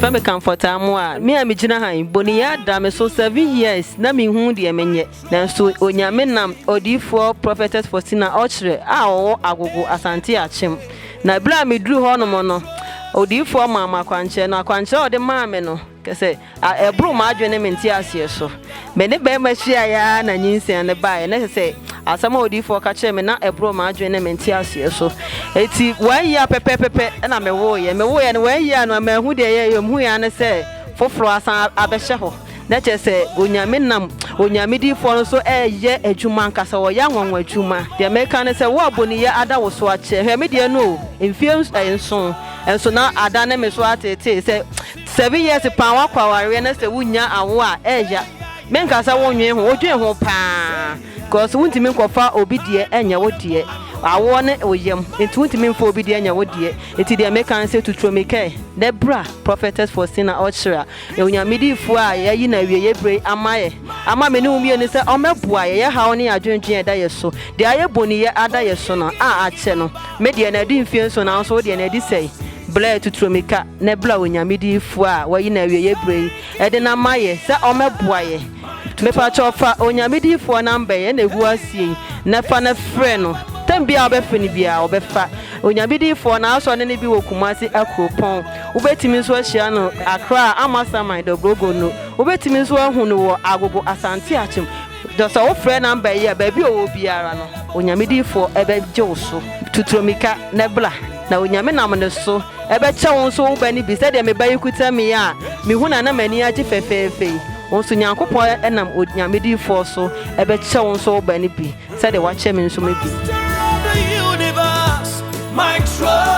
Yɛfrɛ me Comfort Amoah. Me a megyina ha yi, boniyɛ ada me so 7 years na menhu deɛ menyɛ. Nanso Onyame nam odiyifoɔ Prophetess Faustina Ɔkyerɛ a ɔwɔ Agogo Asante Akyem. Na berɛ a meduru hɔnom no, odiyifoɔ maa me akwankyerɛ. Na akwankyerɛ a ɔde maa me no, kɛsɛ ɛboro m'adwene ne me nteaseɛ so. Me ne bɛrima hyiaeɛ ara na nyinsɛn no baeɛ. Na ɛsɛ sɛ asɛm a odiyifoɔ ka kyerɛɛ me na ɛboro m'adwene ne me nteaseɛ so. Eti wɔn year pɛpɛɛpɛpɛ ɛna mewoeɛ. Mewoeɛ no, wɔn year no, manhu deɛ ɛyɛeɛ. Mehuiɛ ara ne sɛ foforɔ asan abɛhyɛ hɔ. Na kyerɛ sɛ Onyame nam Onyame diyifoɔ no so ɛreyɛ adwuma ankasa, ɔyɛ anwanwa adwuma. Deɛ meka ne sɛ, wo a boniyɛ ada wo so akyɛ, hwɛ me deɛ no o, mfeɛ 7 nso na ada ne me so ateetee. Sɛ 7 years paa woakɔ awareɛ na sɛ wonnya awo a, ɛɛya. Menka sɛ wonnwen ho, wodwen ho paa, because wontumi nkɔfa obi deɛ ɛnyɛ wo deɛ. Awoɔ ne wo yam, nti wontumi mfa obi deɛ nyɛ wo deɛ. Nti deɛ meka ne sɛ tuturomika ɛ, na bra Prophetess Faustina Ɔkyerɛ a Onyame diyifoɔ a yɛayi no awieeɛ berɛ yi ama yɛ, ama me ne wo mmienu sɛ ɔmmɛboa yɛ, yɛ haw ne yɛn adwendwen a ɛda yɛ so, deɛ ayɛ boniyɛ ada yɛ so no a akyɛ no. Me deɛ no adi mfeɛ 7, nanso wo deɛ no adi sɛe. Bra tuturomika na bra Onyame diyifoɔ a wayi no awieeɛ berɛ yi ɛde no ama yɛ sɛ ɔmmɛboa yɛ. Mepakyɛw, fa Onyame diyifoɔ number yi ɛna egu aseɛ yi na fa na frɛ no. Time biara a wobɛfrɛ no biara ɔbɛfa. Onyame diyifoɔ n'asɔre no bi wɔ Kumasi Akuropɔn. Wobɛtumi nso ahyia no Accra Amasaman Dobrogo no. Wobɛtumi nso ahu no wɔ Agogo Asante Akyem. Sɛ wofrɛ number yi a, baabi a ɔwɔ biara no, Onyame diyifoɔ ɛbɛgye wo so. Tuturomika na bra na Onyame nam ne so ɛbɛkyɛ wo nso wo ba no bi sɛdeɛ me ba yi kuta me a mehu na na m'ani agye fɛfɛɛfɛ yi. Wo nso Nyankopɔn ɛnam Onyame diyifoɔ so ɛbɛkyɛ wo nso wo ba no bi sɛdeɛ wakyɛ me nso me bi. Master of the universe, my trust.